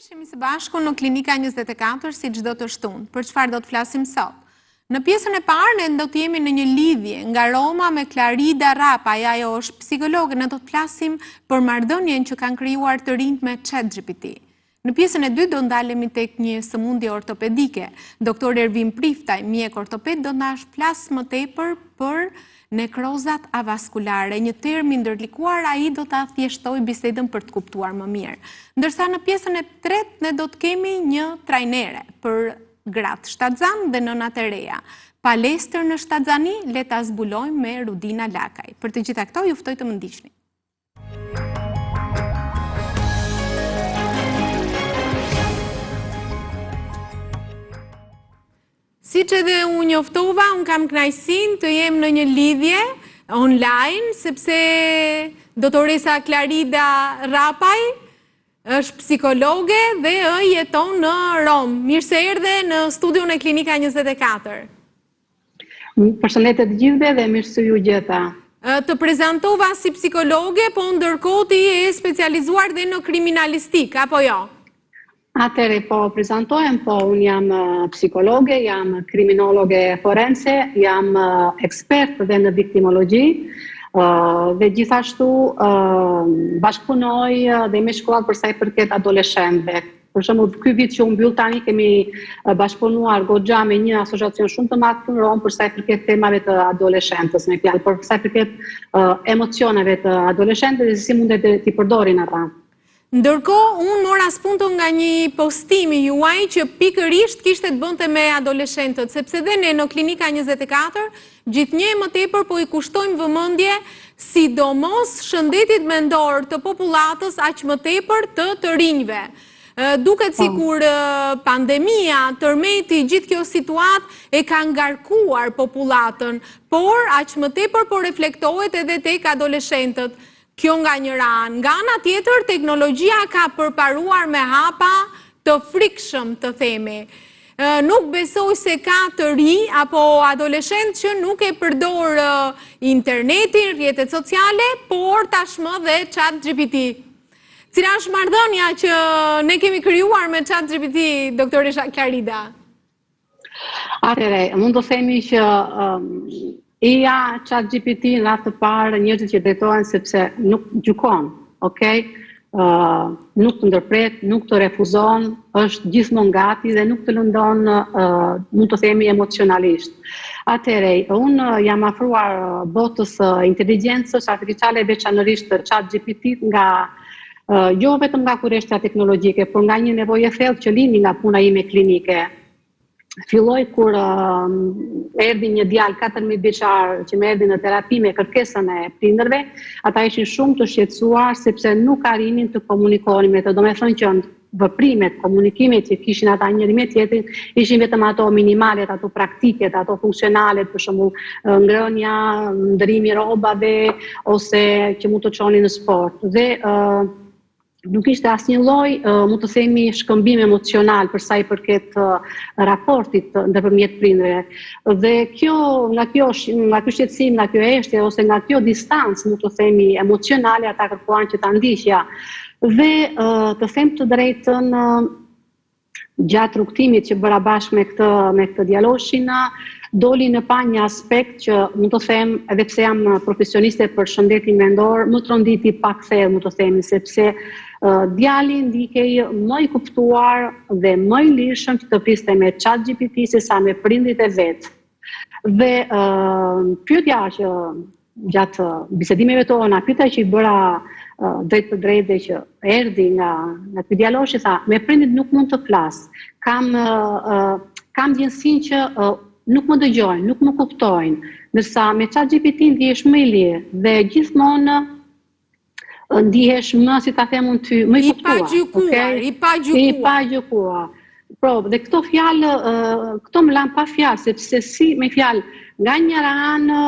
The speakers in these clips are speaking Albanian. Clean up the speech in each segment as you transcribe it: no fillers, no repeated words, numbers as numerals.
Sërish jemi së bashku në Klinika 24 si çdo të shtunë. Për çfarë do të flasim sot? Në pjesën e parë ne do të jemi në një lidhje nga Roma me Klarida Rrapaj, ajo është psikologe, ne do të flasim për marrëdhënien që kanë krijuar të rinjtë me ChatGPT. Në pjesën e dytë do ndalemi tek një sëmundje ortopedike. Doktor Ervin Priftaj, mjek ortoped, do na flasë më tepër për nekrozat avaskulare, një term i ndërlikuar, ai do ta thjeshtojë bisedën për të kuptuar më mirë. Ndërsa në pjesën e tretë ne do të kemi një trajnere për gratë shtatzënë dhe nënat e reja. Palestër në shtatzani, le ta zbulojmë me Rudina Lakaj. Për të gjitha këto ju ftoj të më ndiqni. Siç edhe u njoftova, unë kam kënaqësinë të jem në një lidhje online, sepse doktoresa Klarida Rrapaj është psikologe dhe jeton në Romë. Mirë se erdhe në studion e Klinika 24. Përshëndetje të gjithëve dhe mirë se ju gjeta. Të prezantova si psikologe, po ndërkohë ti je specializuar dhe në kriminalistikë, apo jo? Atëherë, po prezantohem, po unë jam psikologe, jam kriminologe forense, jam ekspert dhe në viktimologji, dhe gjithashtu bashkëpunoj dhe me shkollat për sa i përket adoleshentëve. Për shembull, ky vit që u mbyll tani kemi bashkëpunuar goxha me një asociacion shumë të madh këtu në Romë për sa i përket temave të adoleshentës, me fjalë, për sa i përket uh, emocioneve të adoleshentëve dhe si mundet t'i përdorin ata. Ndërkohë, unë mora spunto nga një postim i juaj që pikërisht kishte të bënte me adoleshentët, sepse dhe ne në Klinika 24 Gjithnjë e më tepër po i kushtojmë vëmendje sidomos shëndetit mendor të popullatës aq më tepër të të rinjve. Duket po. sikur pandemia, tërmeti, gjithë kjo situatë e ka ngarkuar popullatën, por aq më tepër po reflektohet edhe tek adoleshentët. Kjo nga njëra anë. Nga ana tjetër, teknologjia ka përparuar me hapa të frikshëm, të themi. Nuk besoj se ka të ri apo adoleshent që nuk e përdor internetin, rrjetet sociale, por tashmë dhe chat GPT. Cila është marrëdhënia që ne kemi krijuar me chat GPT, doktoresha Klarida? Atëherë, mund të themi që um, IA, chat GPT, në radhë të parë, njerëzit që drejtohen sepse nuk gjykon, ok? Uh, nuk të ndërpret, nuk të refuzon, është gjithmonë gati dhe nuk të lëndon, uh, mund të themi emocionalisht. Atëherë, unë jam afruar botës së inteligjencës artificiale, veçanërisht chat GPT nga jo vetëm nga kureshtja teknologjike, por nga një nevojë e thellë që lindi nga puna ime klinike. Filloi kur uh, erdhi një djalë 14 vjeçar që më erdhi në terapi me kërkesën e prindërve, ata ishin shumë të shqetësuar sepse nuk arrinin të komunikonin me të, domethënë që veprimet, komunikimet që kishin ata njëri me tjetrin, ishin vetëm ato minimalet, ato praktiket, ato funksionalet, për shembull, ngrënia, ndërrimi i rrobave ose që mund të çonin në sport. Dhe uh, nuk ishte asnjë lloj, uh, mund të themi, shkëmbim emocional për sa i përket uh, raportit ndërmjet prindërve. Dhe kjo, nga kjo, nga ky shqetësim, nga kjo heshtje ose nga kjo distancë, mund të themi, emocionale, ata kërkuan që ta ndiqja. Dhe të them të drejtën, gjatë rrugëtimit që bëra bashkë me këtë me këtë djaloshin, doli në pah një aspekt që mund të them, edhe pse jam profesioniste për shëndetin mendor, më tronditi pak thellë, mund të themi, sepse uh, djali ndihej më i kuptuar dhe më i lirshëm që të fliste me chat GPT se sa me prindërit e vet. Dhe uh, pyetja që gjatë bisedimeve tona, pyetja që i bëra drejtpërdrejt dhe që erdhi nga nga ky djalosh i tha, me prindit nuk mund të flas. Kam kam ndjesinë që nuk më dëgjojnë, nuk më kuptojnë, ndërsa me chat GPT ndihesh më i lirë dhe gjithmonë ndihesh më, si ta them unë ty, më i kuptuar. I pagjykuar, okay? i pagjykuar. I pagjykuar. Po, dhe këto fjalë, këto më lanë pa fjalë, sepse si me fjalë, nga njëra anë,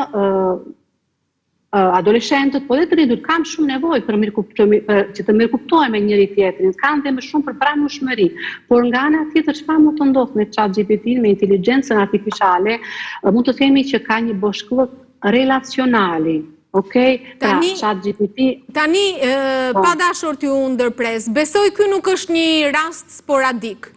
adoleshentët, po dhe të rriturit kanë shumë nevojë për mirëkuptim, për që të mirëkuptohen me njëri tjetrin, kanë dhe më shumë për pranueshmëri. Por nga ana tjetër çfarë mund të ndodhë me chat GPT, me inteligjencën artificiale, mund të themi që ka një boshllëk relacionali. Ok, pra Tani, chat GPT, tani po, pa dashur t'ju ndërpres, besoj ky nuk është një rast sporadik.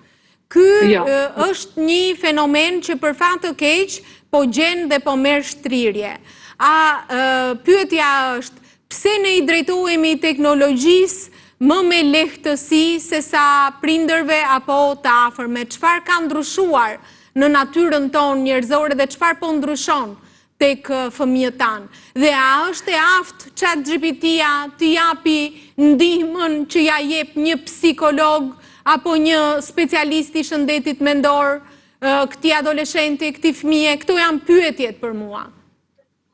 Ky jo. është një fenomen që për fat të keq po gjen dhe po merr shtrirje. A pyetja është, pse ne i drejtohemi teknologjisë më me lehtësi se sa prindërve apo të afërme? Çfarë ka ndryshuar në natyrën tonë njerëzore dhe çfarë po ndryshon tek fëmijët tanë. Dhe a është e aftë Chat GPT-ja të japi ndihmën që ia jep një psikolog apo një specialist i shëndetit mendor këtij adoleshenti, këtij fëmije? Këto janë pyetjet për mua.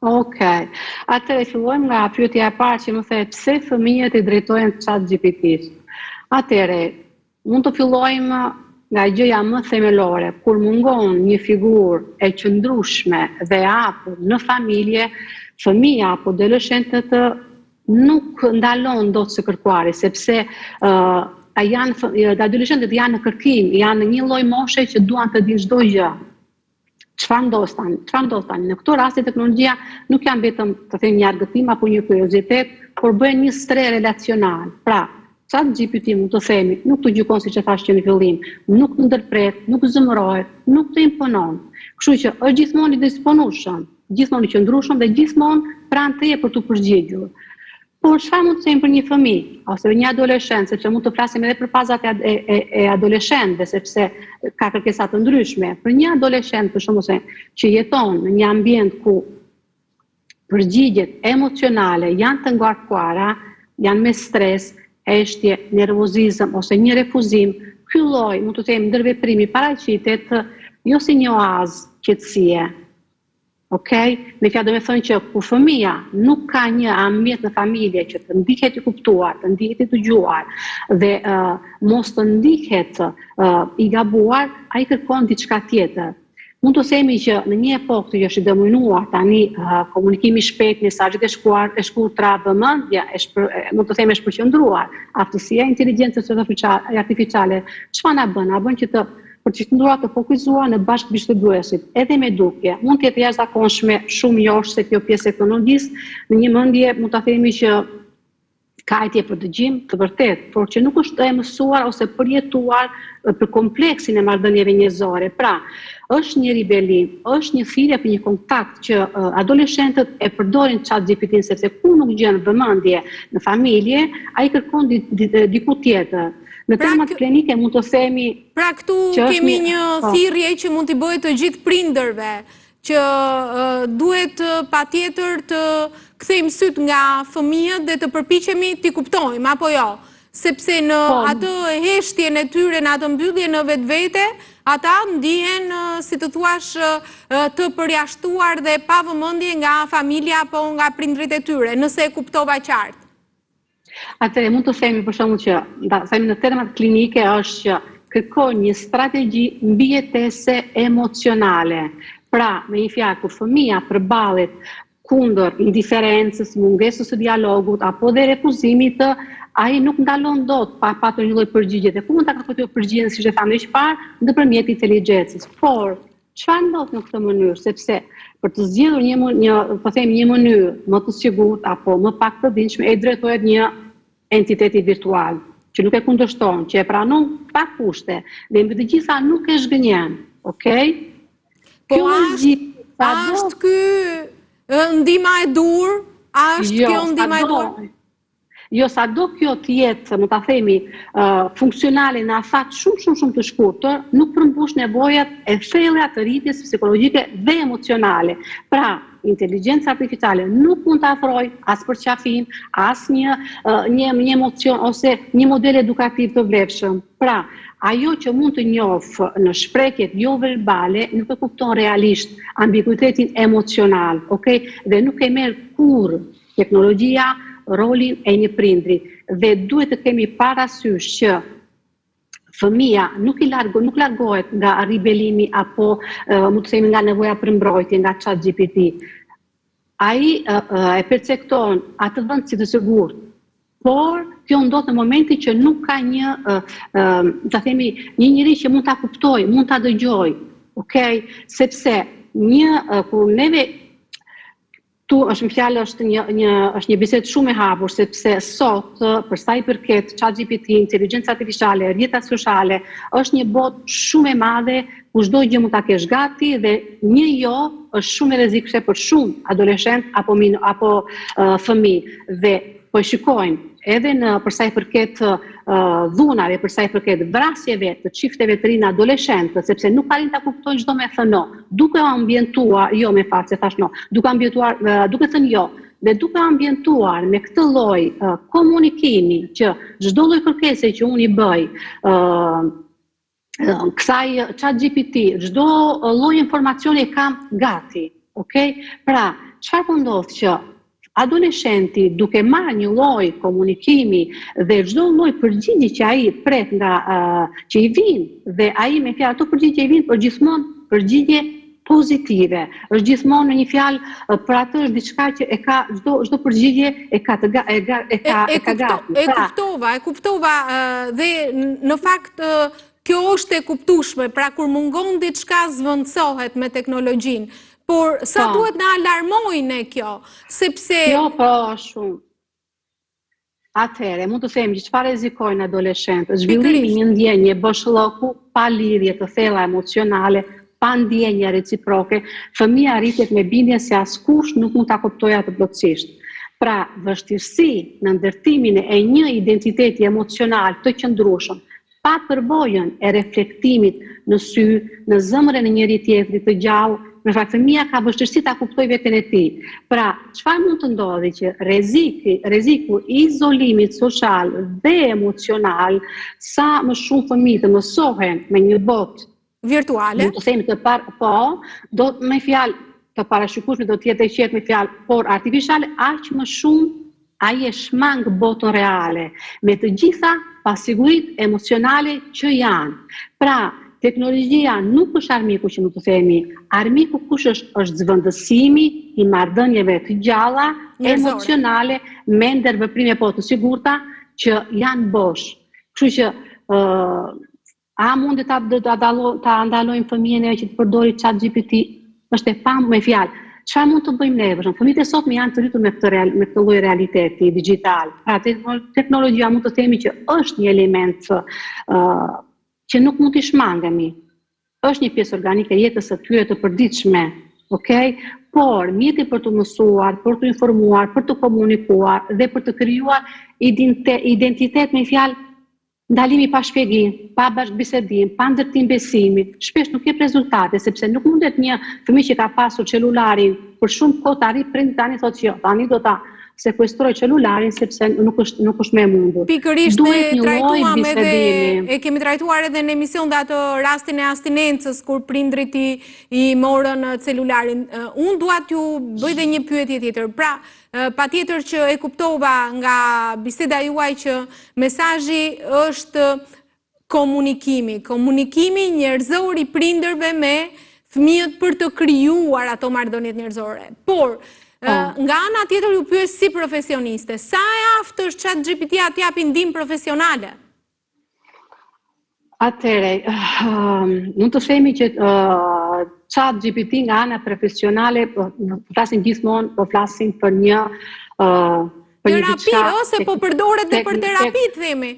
Okej. Atëherë fillojmë nga pyetja e parë që më the pse fëmijët i drejtohen Chat GPT-s. Atëherë, Mund të fillojmë nga gjëja më themelore, kur mungon një figurë e qëndrueshme dhe e hapur në familje, fëmija apo adoleshentët nuk ndalon dot së kërkuari, sepse uh, janë adoleshentët janë në kërkim, janë në një lloj moshe që duan të dinë çdo gjë. Çfarë ndodh tani? Çfarë ndodh tani? Në këto raste teknologjia nuk janë vetëm, të them, një argëtim apo një kuriozitet, por bëhen një strehë relacional. Pra, Chat GPT mund të themi, nuk të gjykon siç e thashë që në fillim, nuk të ndërpret, nuk zemërohet, nuk të imponon. Kështu që është gjithmonë i disponueshëm, gjithmonë i qëndrueshëm dhe gjithmonë pranë teje për t'u përgjigjur. Por çfarë mund të themi për një fëmijë ose për një adoleshent, sepse mund të flasim edhe për fazat e, e, e, e adoleshentëve, sepse ka kërkesa të ndryshme. Për një adoleshent, për shembull, se që jeton në një ambient ku përgjigjet emocionale janë të ngarkuara, janë me stres, heshtje, nervozizëm ose një refuzim, ky lloj, mund të them, ndërveprimi paraqitet jo si një oaz qetësie, Ok, me fjalë do me thënë që kur fëmija nuk ka një ambient në familje që të ndihet i kuptuar, të ndihet i dëgjuar dhe uh, mos të ndihet uh, i gabuar, ai kërkon diçka tjetër. Mund të themi që në një epokë që është i dominuar tani uh, komunikimi i shpejtë, mesazhet e shkuar, e shkurtra, vëmendja e shpër, mund të themi e shpërqendruar, aftësia e inteligjencës artificiale, çfarë na bën? Na bën që të përqendruar të fokusuar në bashkëbiseduesit, edhe me dukje. Mund të jetë e jashtëzakonshme, shumë joshëse kjo pjesë e teknologjisë, në një mendje mund ta themi që ka etje për dëgjim të vërtetë, por që nuk është e mësuar ose përjetuar për kompleksin e marrëdhënieve njerëzore. Pra, është një ribelim, është një thirrje për një kontakt që adoleshentët e përdorin chat GPT-n sepse ku nuk gjen vëmendje në familje, ai kërkon diku tjetër. Në pra, termat klinike mund të themi Pra këtu kemi një po. thirrje që mund t'i bëhet të gjithë prindërve, që duhet patjetër të kthejmë sytë nga fëmijët dhe të përpiqemi t'i kuptojmë, apo jo? Sepse në po. atë heshtjen e tyre, në atë mbyllje në vetvete, ata ndihen, si të thuash, të përjashtuar dhe pa vëmendje nga familja apo nga prindërit e tyre, nëse e kuptova qartë. Atëherë mund të themi për shembull që, ta themi në termat klinike është që kërkojnë një strategji mbijetese emocionale. Pra, me një fjalë kur fëmija përballet kundër indiferencës, mungesës së dialogut apo dhe refuzimit, ai nuk ndalon dot pa patur një lloj përgjigje. Dhe ku mund ta kërkojë kjo përgjigje, siç e thamë më parë, nëpërmjet inteligjencës. Por Çfarë ndodh në këtë mënyrë? Sepse për të zgjedhur një një, po them një mënyrë më të sigurt apo më pak të dhimbshme, i drejtohet një entiteti virtual që nuk e kundërshton, që e pranon pa kushte dhe mbi të gjitha nuk e zhgënjen. Okej? Po a është, a është ky ndihma e duhur? A është jo, kjo ndihma e duhur? Jo, sado kjo të jetë, mund ta themi, funksionale në afat shumë shumë shumë të shkurtër, nuk përmbush nevojat e thella të rritjes psikologjike dhe emocionale. Pra, inteligjenca artificiale nuk mund të afrojë as përqafim, as një një një emocion ose një model edukativ të vlefshëm. Pra, ajo që mund të njohë në shprehjet jo verbale nuk e kupton realisht ambiguitetin emocional, okay? Dhe nuk e merr kurrë Teknologjia rolin e një prindri dhe duhet të kemi parasysh që fëmija nuk i largo, nuk largohet nga ribelimi apo mund të themi nga nevoja për mbrojtje nga chat GPT. Ai e percepton atë vend si të sigurt, por kjo ndodh në momentin që nuk ka një, ta themi, një njeri që mund ta kuptojë, mund ta dëgjojë, okay? Sepse një kur neve. Këtu është me fjalë është një një është një bisedë shumë e hapur sepse sot për sa i përket ChatGPT, inteligjenca artificiale, rrjetat sociale, është një botë shumë e madhe ku çdo gjë mund ta kesh gati dhe një jo është shumë e rrezikshme për shumë adoleshentë apo min, apo uh, fëmijë dhe po e shikojmë edhe në për sa i përket uh, dhunave, për sa i përket vrasjeve të çifteve të rinj adoleshentë, sepse nuk arrin ta kuptojnë ç'do me thënë no, duke u ambientuar, jo me fal se thashë no, duke ambientuar, uh, duke thënë jo, dhe duke ambientuar me këtë lloj uh, komunikimi që çdo lloj kërkese që unë i bëj, uh, kësaj chat GPT, çdo lloj informacioni e kam gati, ok? Pra, çfarë po ndodh që adoleshenti duke marrë një lloj komunikimi dhe çdo lloj përgjigje që ai pret nga uh, që i vijnë dhe ai me fjalë ato përgjigje i vijnë por gjithmonë përgjigje pozitive. Është gjithmonë në një fjalë për atë është diçka që e ka çdo çdo përgjigje e ka të e, e, e ka e, e ka gati. E pra, kuptova, e kuptova dhe në fakt kjo është e kuptueshme, pra kur mungon diçka zëvendësohet me teknologjinë. Por sa po. duhet na alarmojë ne kjo, sepse Jo, po, shumë. Atëherë, mund të themi që çfarë rrezikojnë adoleshentët? Zhvillimi i një ndjenje boshllëku pa lidhje të thella emocionale, pa ndjenja reciproke, fëmija rritet me bindjen se askush nuk mund ta kuptojë atë plotësisht. Pra, vështirësi në ndërtimin e një identiteti emocional të qëndrueshëm, Pa përvojën e reflektimit në sy, në zemrën e njëri-tjetrit të gjallë, në fakt fëmija ka vështirësi ta kuptojë veten e tij. Pra, çfarë mund të ndodhi që rreziku, rreziku i izolimit social dhe emocional, sa më shumë fëmijë të mësohen me një botë virtuale. Mund të themi të par, po, do me fjalë të parashikueshme do të jetë e qetë me fjalë, por artificiale aq më shumë ai e shmang botën reale me të gjitha pasiguritë emocionale që janë. Pra, teknologjia nuk është armiku që mund të themi. Armiku kush është? Është zëvendësimi i marrëdhënieve të gjalla emocionale me ndërveprime po të sigurta që janë bosh. Kështu që ë uh, A mundet ta ta dallo ta ndalojmë fëmijën e që të përdori chat GPT? Është e pa me fjalë. Çfarë mund të bëjmë ne? Për shembull, fëmijët e sotëm janë të rritur me këtë real, me këtë lloj realiteti digjital. Pra teknologjia mund të themi që është një element ë uh, që nuk mund t'i shmangemi. Është një pjesë organike e jetës së tyre të përditshme, ok? Por mjeti për të mësuar, për të informuar, për të komunikuar dhe për të krijuar identitet me fjalë Ndalimi pa shpjegim, pa bashkëbisedim, pa ndërtim besimi, shpesh nuk jep rezultate, sepse nuk mundet një fëmijë që ka pasur celularin për shumë kohë të arrijë prindi tani thotë që jo, tani do ta sekuestroj celularin sepse nuk është nuk është më e mundur. Pikërisht ne trajtuam edhe e kemi trajtuar edhe në emision dhe atë rastin e abstinencës kur prindrit i i morën celularin. Unë dua t'ju bëj dhe një pyetje tjetër. Pra, Patjetër që e kuptova nga biseda juaj që mesazhi është komunikimi, komunikimi njerëzor i prindërve me fëmijët për të krijuar ato marrëdhëniet njerëzore. Por, po. nga ana tjetër ju pyes si profesioniste, sa e aftë është chat GPT-ja të japi ndihmë profesionale? Atëherë, mund të themi që uh, chat GPT nga ana profesionale, po, po flasim gjithmonë, po flasim për një uh, për një diçka. Terapi ose po përdoret dhe për terapi, themi.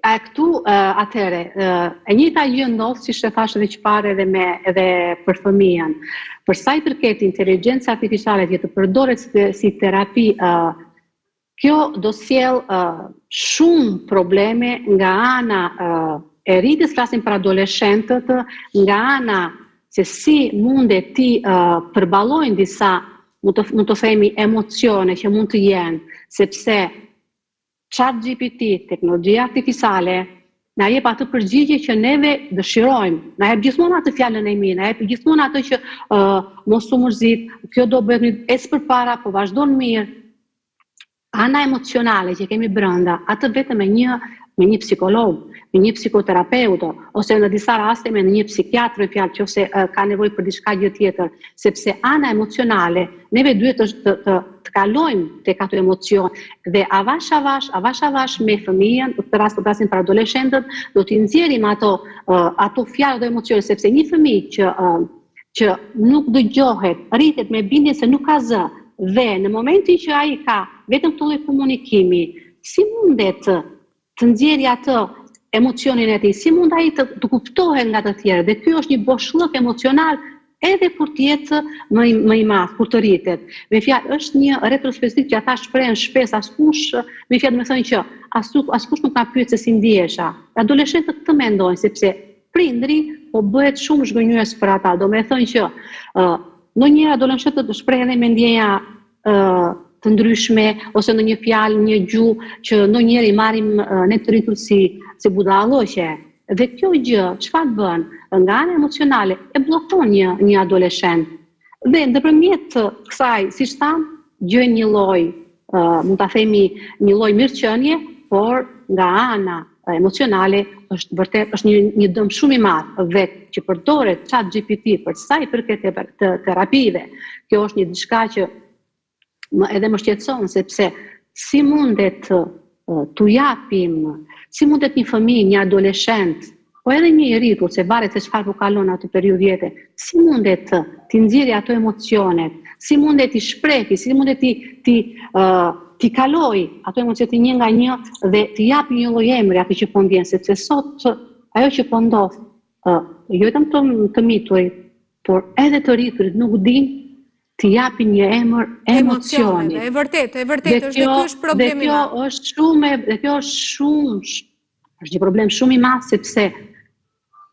A këtu uh, atëherë, uh, e njëjta gjë ndodh siç e thashë edhe çfarë edhe me edhe për fëmijën. Për sa i përket inteligjencës artificiale që të përdoret si, si terapi uh, Kjo do sjellë shumë probleme nga ana e rritjes, flasim për adoleshentët, nga ana se si mundet t'i përballojnë disa, mund të, mund të themi, emocione që mund të jenë, sepse chat GPT, teknologjia artificiale, na jep atë përgjigje që neve dëshirojmë, na jep gjithmonë atë fjalën e mirë, na jep gjithmonë atë që uh, mos u mërzit, kjo do bëhet mirë, ec përpara, po vazhdon mirë, ana emocionale që kemi brenda, atë vetëm me një me një psikolog, me një psikoterapeut ose në disa raste me një psikiatër me fjalë nëse ka nevojë për diçka gjë tjetër, sepse ana emocionale neve duhet të të, të, të kalojmë tek ato emocione dhe avash avash, avash avash me fëmijën, në këtë rast po flasim për adoleshentët, do t'i nxjerrim ato ato fjalë dhe emocione sepse një fëmijë që. që nuk dëgjohet, rritet me bindjen se nuk ka zë dhe në momentin që ai ka vetëm këtë lloj komunikimi, si mundet të të nxjerrë atë emocionin e tij, si mund ai të, të kuptohet nga të tjerët dhe ky është një boshllëk emocional edhe kur të jetë më i, më i madh, kur të rritet. Me fjalë është një retrospektiv që ata shprehen shpesh askush, me fjalë do të thënë që askush askush nuk na pyet se si ndihesha. Adoleshentët këtë mendojnë sepse prindri po bëhet shumë zhgënjyes për ata. Do me thënë që uh, ndonjëherë adoleshentët shprehen edhe me ndjenja uh, të ndryshme ose ndonjë fjalë, një gjuhë që ndonjëherë i marrim uh, ne të rritur si si budallëqe. Dhe kjo gjë çfarë bën? Nga ana emocionale e bllokon një një adoleshent. Dhe nëpërmjet kësaj, siç thamë, gjejnë një lloj, uh, mund ta themi një lloj mirëqenie, por nga ana emocionale është vërtet është një një dëm shumë i madh dhe që përdoret Chat GPT për sa i përket të, të terapive. Kjo është një diçka që më edhe më shqetëson sepse si mundet t'u japim, si mundet një fëmijë, një adoleshent, po edhe një i rritur, se varet se çfarë po kalon atë periudhë jete, si mundet t'i nxjerrë ato emocionet, si mundet t'i shprehi, si mundet t'i t'i uh, t'i kalojë ato emocione një nga një dhe t'i japi një lloj emri atë që po ndjen, sepse sot ajo që po ndodh, uh, jo vetëm të, të miturit, por edhe të rriturit nuk dinë t'i japin një emër emocionit. E vërtetë, e vërtetë, është dhe ky është problemi. Dhe kjo është shumë, dhe kjo është shumë, është një problem shumë i madh sepse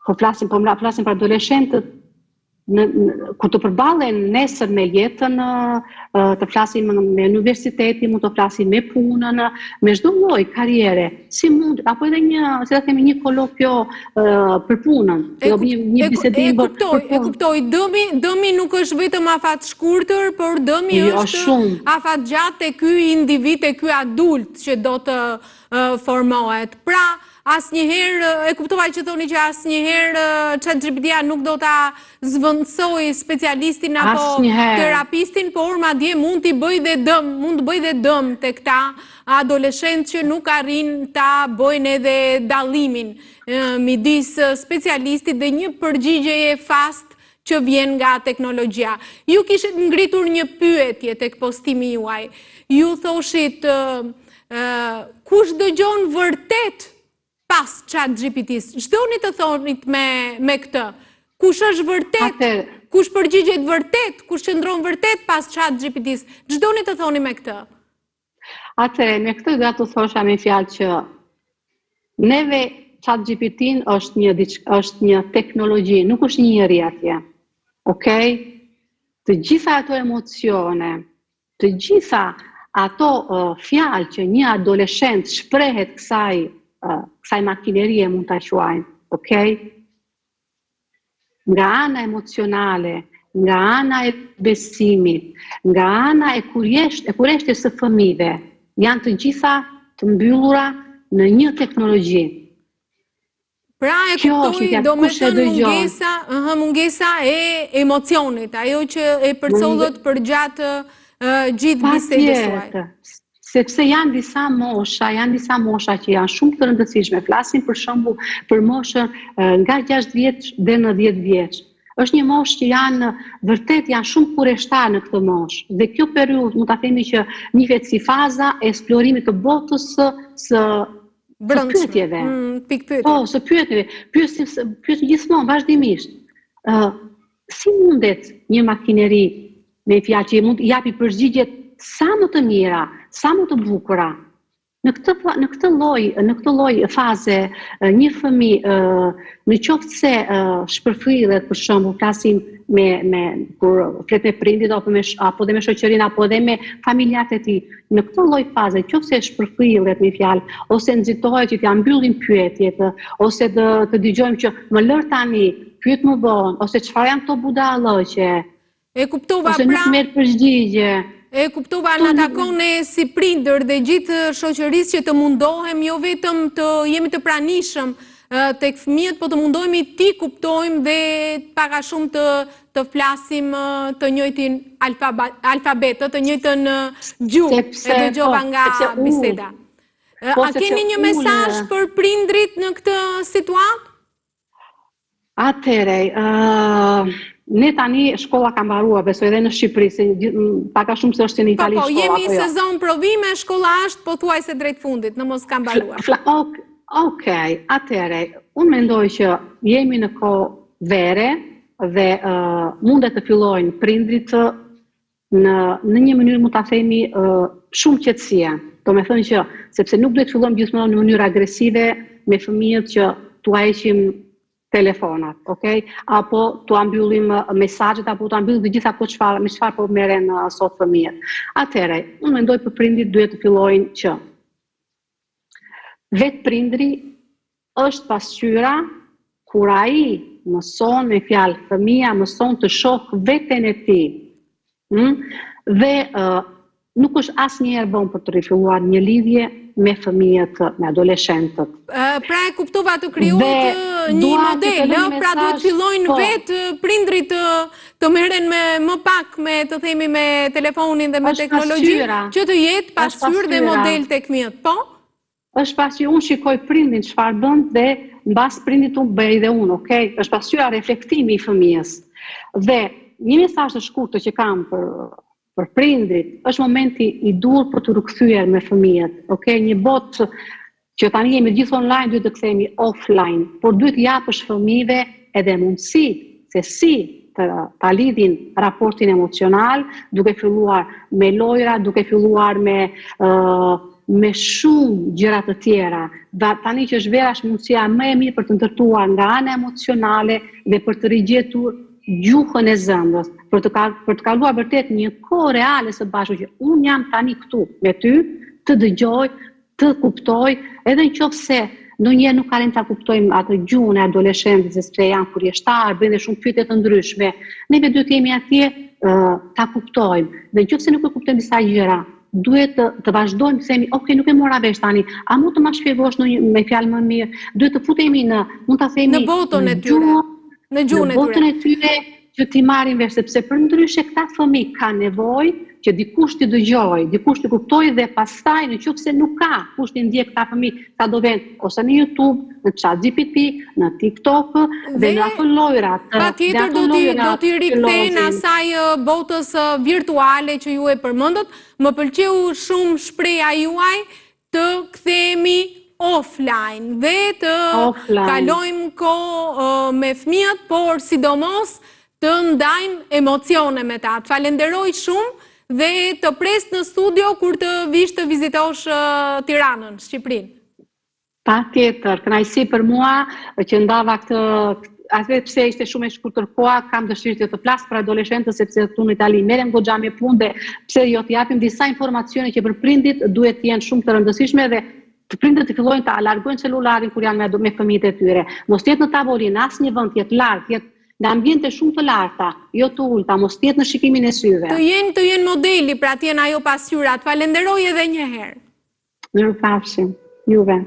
po flasim, po flasim për adoleshentët në, në kur të përballen nesër me jetën, të flasim me universitetin, mund të flasim me punën, me çdo lloj karriere, si mund apo edhe një, si ta themi, një kolokvio për punën, e, jo, një, një bisedim për, kuptoj, për punën. E kuptoj, dëmi, dëmi nuk është vetëm afatshkurtër, por dëmi jo, është shumë. afatgjatë te ky individ, te ky adult që do të formohet. Pra, asnjëherë, e kuptova që thoni që asnjëherë ChatGPT-ja nuk do ta zëvendësojë specialistin apo terapistin, por madje mund t'i bëjë dhe dëm, mund të bëjë dhe dëm te këta adoleshentë që nuk arrijnë ta bëjnë edhe dallimin midis specialistit dhe një përgjigjeje fast që vjen nga teknologjia. Ju kishit ngritur një pyetje tek postimi juaj. Ju thoshit kush dëgjon vërtet pas chat GPT-së? Ç'doni të thonit me, me këtë? Kush është vërtet? Kush përgjigjet vërtet? Kush qëndron vërtet pas chat GPT-së? Ç'doni të thoni me këtë? Atëherë, me këtë doja të thosha me fjalë që neve chat GPT-n është një është një teknologji, nuk është një njeri atje. Okej? Të gjitha ato emocione, të gjitha ato uh, fjalë që një adoleshent shprehet kësaj uh, kësaj makinerie mund ta quajmë, okej? Nga ana emocionale, nga ana e besimit, nga ana e kurjesht, e kureshtjes së fëmijëve, janë të gjitha të mbyllura në një teknologji. Pra e kuptoj, domethënë mungesa, ëh, mungesa e emocionit, ajo që e përcollët përgjatë gjithë bisedës suaj. Sepse janë disa mosha, janë disa mosha që janë shumë të rëndësishme. Flasim për shembull për moshën nga 6 vjeç deri në 10 vjeç. Është një moshë që janë vërtet janë shumë kureshtar në këtë moshë. Dhe kjo periudhë mund ta themi që njihet si faza e eksplorimit të botës së së pyetjeve. Mm, pikëpyetje. Po, së pyetjeve. Pyesin pyesin gjithmonë vazhdimisht. Ë uh, si mundet një makineri Me fjalë që mund të japi përgjigjet sa më të mira, sa më të bukura. Në këtë në këtë lloj, në këtë lloj faze një fëmijë në qoftë se shpërfillet për shembull, flasim me me kur flet me prindit apo me apo dhe me shoqërinë apo edhe me familjarët e tij, në këtë lloj faze, qoftë se shpërfillet me fjalë ose nxitohet që t'ia mbyllim pyetjet ose të të dëgjojmë që më lër tani, pyet më vonë ose çfarë janë këto budallëqe, E kuptova pra... Ose nuk merr përgjigje. E kuptova, na takon ne si prindër dhe gjithë shoqërisë që të mundohem jo vetëm të jemi të pranishëm tek fëmijët, po të mundohemi t'i kuptojmë dhe pak a shumë të të flasim të njëjtin alfabet, të njëjtën gjuhë, e dëgjova po, nga biseda. Po, A keni një mesazh për prindrit në këtë situatë? Atëherë, uh, ne tani shkolla ka mbaruar, besoj edhe në Shqipëri, se pak a shumë se është në Po, Itali po, shkolla, jemi apo jo? sezon provime, shkolla është pothuajse drejt fundit, në mos ka mbaruar. Fla, ok, ok, atëherë, unë mendoj që jemi në kohë vere dhe uh, mundet të fillojnë prindrit në në një mënyrë mund ta themi uh, shumë qetësie. Domethënë që sepse nuk duhet të fillojmë gjithmonë në mënyrë agresive me fëmijët që t'ua heqim telefonat, okay? Apo t'ua mbyllim mesazhet apo t'ua mbyllim të gjitha këto çfarë me çfarë po merren sot fëmijët. Atëherë, unë mendoj për prindit duhet të fillojnë që vetë prindri është pasqyra kur ai mëson me fjalë fëmija mëson të shohë veten e tij. Mm? Dhe uh, nuk është asnjëherë vonë për të rifilluar një lidhje me fëmijët, me adoleshentët. Pra e kuptova të krijohet një model, pra duhet të fillojnë po. vetë prindrit të, të merren me më pak me të themi me telefonin dhe me teknologjinë, që të jetë pasqyrë dhe model tek fëmijët, po? Është pasi unë shikoj prindin çfarë bën dhe mbas prindit unë bëj dhe unë, okay? Është pasqyra reflektimi i fëmijës. Dhe një mesazh të shkurtër që kam për për prindrit, është momenti i duhur për t'u rikthyer me fëmijët, okay? Një botë që tani jemi gjithë online, duhet të kthehemi offline, por duhet t'i japësh fëmijëve edhe mundësi se si të ta lidhin raportin emocional, duke filluar me lojra, duke filluar me uh, me shumë gjëra të tjera. Dhe tani që është vera është mundësia më e mirë për të ndërtuar nga ana emocionale dhe për të rigjetur gjuhën e zemrës, për të ka, për të kaluar vërtet një kohë reale së bashku që unë jam tani këtu me ty, të dëgjoj, të kuptoj, edhe në qoftë se ndonjëherë nuk arrijmë ta kuptojmë atë gjuhën e adoleshentëve, sepse janë kureshtarë, bëjnë dhe shumë pyetje të ndryshme. Neve duhet të jemi atje uh, ta kuptojmë. Dhe në qoftë se nuk e kuptojmë disa gjëra, duhet të, të vazhdojmë të themi, ok, nuk e mora vesh tani, a mund të ma shpjegosh në një, me fjalë më mirë? Duhet të futemi në, mund ta themi në botën e tyre, në gjuhën e tyre. Në botën e tyre që t'i marrim vesh sepse përndryshe këta fëmijë kanë nevojë që dikush t'i dëgjojë, dikush t'i kuptojë dhe pastaj në qoftë se nuk ka kush t'i ndjekë këta fëmijë, këta do venë ose në YouTube, në ChatGPT, në TikTok dhe, dhe në ato lojra të Patjetër do t'i do t'i rikthehen asaj botës virtuale që ju e përmendët. Më pëlqeu shumë shprehja juaj të kthehemi offline dhe të kalojmë kohë me fëmijët, por sidomos të ndajmë emocione me ta. Të falenderoj shumë dhe të pres në studio kur të vish të vizitosh Tiranën, Shqipërinë. Patjetër, kënaqësi për mua që ndava këtë edhe pse ishte shumë e shkurtër koha, kam dëshirë që të flas për adoleshentët sepse këtu në Itali merrem goxha me punë dhe pse jo të japim disa informacione që për prindit duhet të jenë shumë të rëndësishme dhe të prindët të fillojnë ta largojnë celularin kur janë me, me fëmijët e tyre. Mos të jetë në tavolinë, në asnjë vend të jetë larg, të jetë në ambiente shumë të larta, jo të ulta, mos të jetë në shikimin e syve. Të jenë të jenë modeli, pra të jenë ajo pasqyra. Të falenderoj edhe një herë. Mirupafshim, juve.